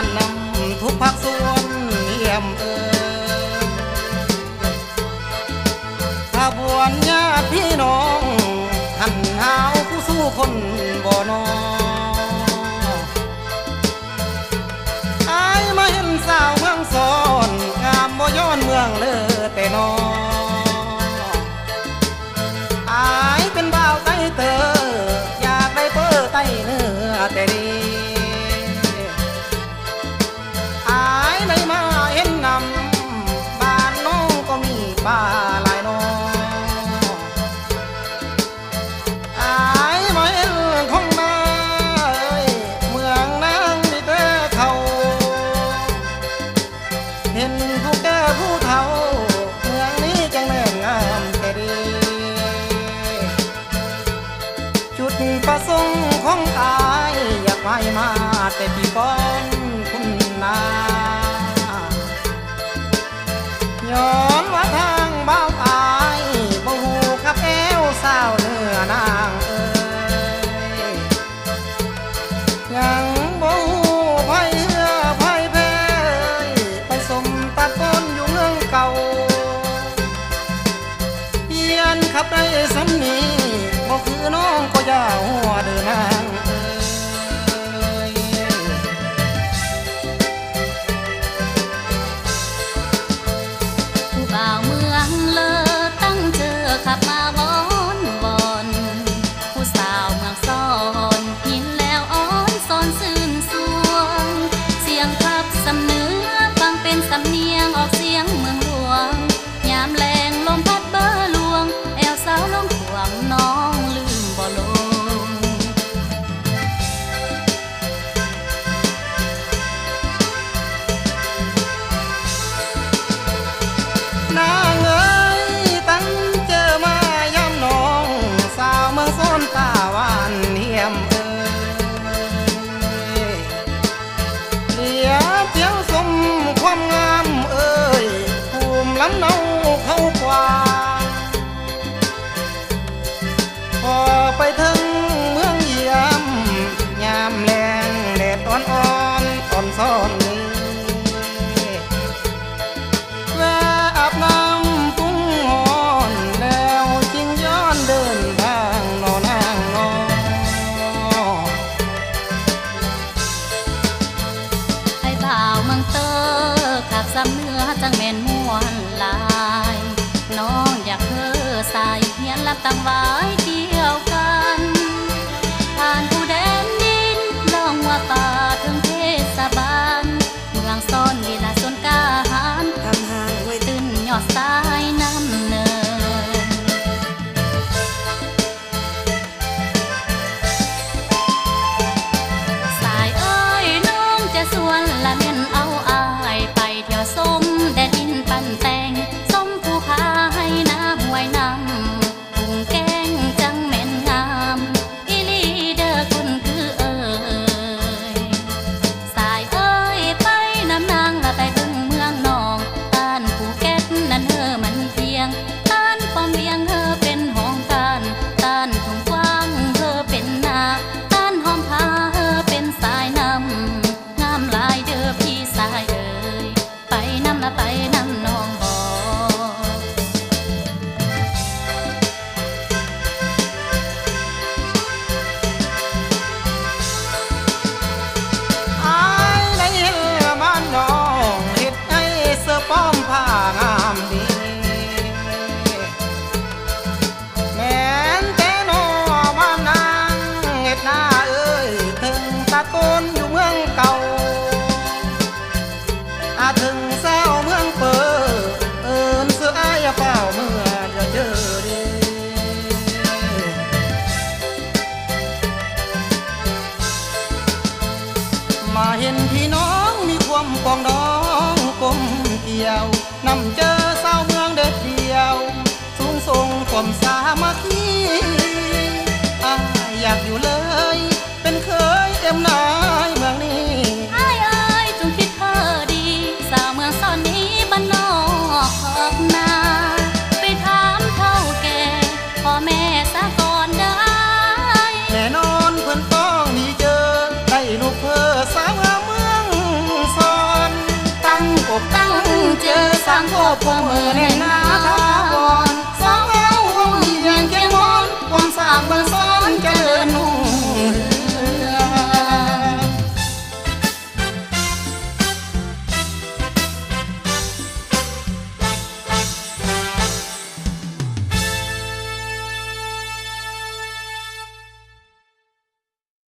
ນນຳທຸກພາກສ່ວນ ຢ້ຽມເອີຍ ຂະບວນຍາດພີ່ນ້ອງ ຫັນຫາວຜູ້ສູ່ຄົນບໍ່ນໍ? ອ້າຍມາເຫັນສາວເມືອງຊອນ ງາມບໍ່ຍ້ອນເມືອງເລີແຕ່ນໍ? ອ້າຍເປັນບ່າວໄຕ້ເຕີ ຢາກໄດ້ເປີ້ໄຕ້ເນື້ອແຕ່ດີ. ອ້າຍໄດ້ມາເຫັນນຳ ບ້ານນ້ອງກໍມີປ່າຫຼາຍນໍ. ອ້າຍມາເຫັນທົ່ງນາເອີຍ ເມືອງນາງມີແຕ່ເຂົາ ເຫັນຜູ້ແກ່ຜູ້ເຖົ້າ ເມືອງນີ້ຈັ່ງແມ່ນງາມແຕ່ເດ. ຈຸດປະສົງຂອງອ້າຍ ຢາກໄຫວ້ມາແຕ່ປີກ່ອນພຸ້ນນາ ຍ້ອນວ່າທາງບ່າວອ້າຍ ບໍ່ຮູ້ຄັບແອວສາວເໜືອນາງເອີຍ. ຍັງບໍ່ຮູ້ໃຜເຫືອໃຜແພ້ ໄປສົມຕັດຕົ້ນຢູ່ເມືອງເກົ່າ. ຢ້ານຂັບໄດ້ສ່ຳນີ້ ບໍ່ຄືນ້ອງກໍຢ່າຫົວເດີນາງເອີຍ. ຜູ້ບ່າວເມືອງເລີຕັ້ງເຈີ ຂັບມາວອນໆ ຜູ້ສາວເມືອງຊອນ ຍິນແລ້ວອອນຊອນຊື່ນຊວງ ສຽງຂັບສ່ຳເໜືອ ຟັງເປັນສຳນຽງ ອອກສຽງເມືອງຫຼວງ ຍາມແລງລົມພັດເບີລວງ ແອວສາວລອງຂວາງ ນ້ອງລືມບໍ່ລົງ. ນາງເອີຍ ຕັ້ງເຈີມາຢາມນ້ອງ ສາວເມືອງຊອນຕາຫວານ ຢ້ຽມເອີຍ ຫຼຽວຈຽວຊົມຄວາມງາມເອີຍ ພູມລຳເນົາເຂົາກວ້າງ. ພໍໄປເຖິງເມືອງຢ້ຽມ ຍາມແລງແດດອ່ອນໆ ອອນຊອນເດ ແວ່ອາບນ້ຳປຸງຮ້ອນ ແລ້ວຈຶ່ງຍ້ອນເດີນທາງ ນໍນາງນໍ. ອ້າຍບ່າວເມືອງເຕີ ຂັບສ່ຳເໜືອ ຈັ່ງແມ່ນມ່ວນຫຼາຍ ນ້ອງຢາກເຮີສາຍ ຮຽນລຳຕັ້ງຫວາຍກ່ຽວກັນ ຜ່ານພູແດນດິນ ລ່ອງຫົວປ່າເຖິງເທດສະບານ ເມືອງຊອນວິລະຊົນກ້າຫານ ກຳຫາງຫ້ວຍຕື້ນ ຍອດສາຍນ້ຳເນີນ. ສາຍເອີຍ ນ້ອງຈະຊວນ ລະແມ່ນເອົາອ້າຍໄປທ່ຽວຊົມ ແດນດິນປັ້ນແຕ່ງ ຊົມພູຜາໄຮ່ນາຫ້ວຍນ້ຳ ທົ່ງແກ້ງຈັ່ງແມ່ນງາມ ອີ່ຫຼີເດີຄຸນຄືເອີຍ. ສາຍເອີຍ ໄປນຳນາງລະໄປເບິ່ງເມືອງນອງ ຕ້ານພູແກັດນັ້ນເຮີມັນພຽງ ຕ້ານປ້ອມວຽງເຮີເປັນຫ້ອງທ່ານ ຕ້ານທົ່ງກວ້າງເຮີເປັນນາ ຕ້ານຫ້ອມຜາເຮີເປັນສາຍນ້ຳ ງາມຫຼາຍເດີພີ່ສາຍເອີຍ ໄປນຳລະໄປນຳນ້ອງບໍ? ອ້າຍໄດ້ເຫັນບ້ານນ້ອງ ເຮັດໃຫ້ເສື້ອປ້ອມຜ້າງາມດີ ແມ່ນແຕ່ນ້ອງວ່ານາງເຮັດນາເອີຍ ເຖິງຕາໂຕນຢູ່ເມືອງເກົ່າ ອາເຖິງສາວເມືອງເປີ ເອີ້ນເສື້ອອ້າຍຢ່າຟ້າວເມືອ ດຽວເຈີເດ. ມາເຫັນພີ່ນ້ອງມີຄວາມປອງດອງກົມກຽວ ນຳເຈີສາວເມືອງເດັດດ່ຽວ ສູງສົ່ງຄວາມສາມັກຄີ ອ້າຍຢາກຢູ່ເລີຍ ເປັນເຂີຍເອັມນາຍເມືອງນີ້. ອ້າຍເອີຍ ຈົ່ງຄິດເຮີດີ ສາວເມືອງຊອນນີ້ບ້ານນອກຄອກນາ ໄປຖາມເຖົ້າແກ່ ພໍ່ແມ່ສາກ່ອນເດີອ້າຍ. ແນ່ນອນເພິ່ນຕ້ອງດີເຈີ ໄດ້ລູກເຂີຍສາວງາມເມືອງ ສາງຄອບຄົວເມືອແໜ້ນໜາຖາວອນ ສາວເຮົາຮ່ວມແຮງຂຽນວອນ ຄວາມສ້າງເມືອງ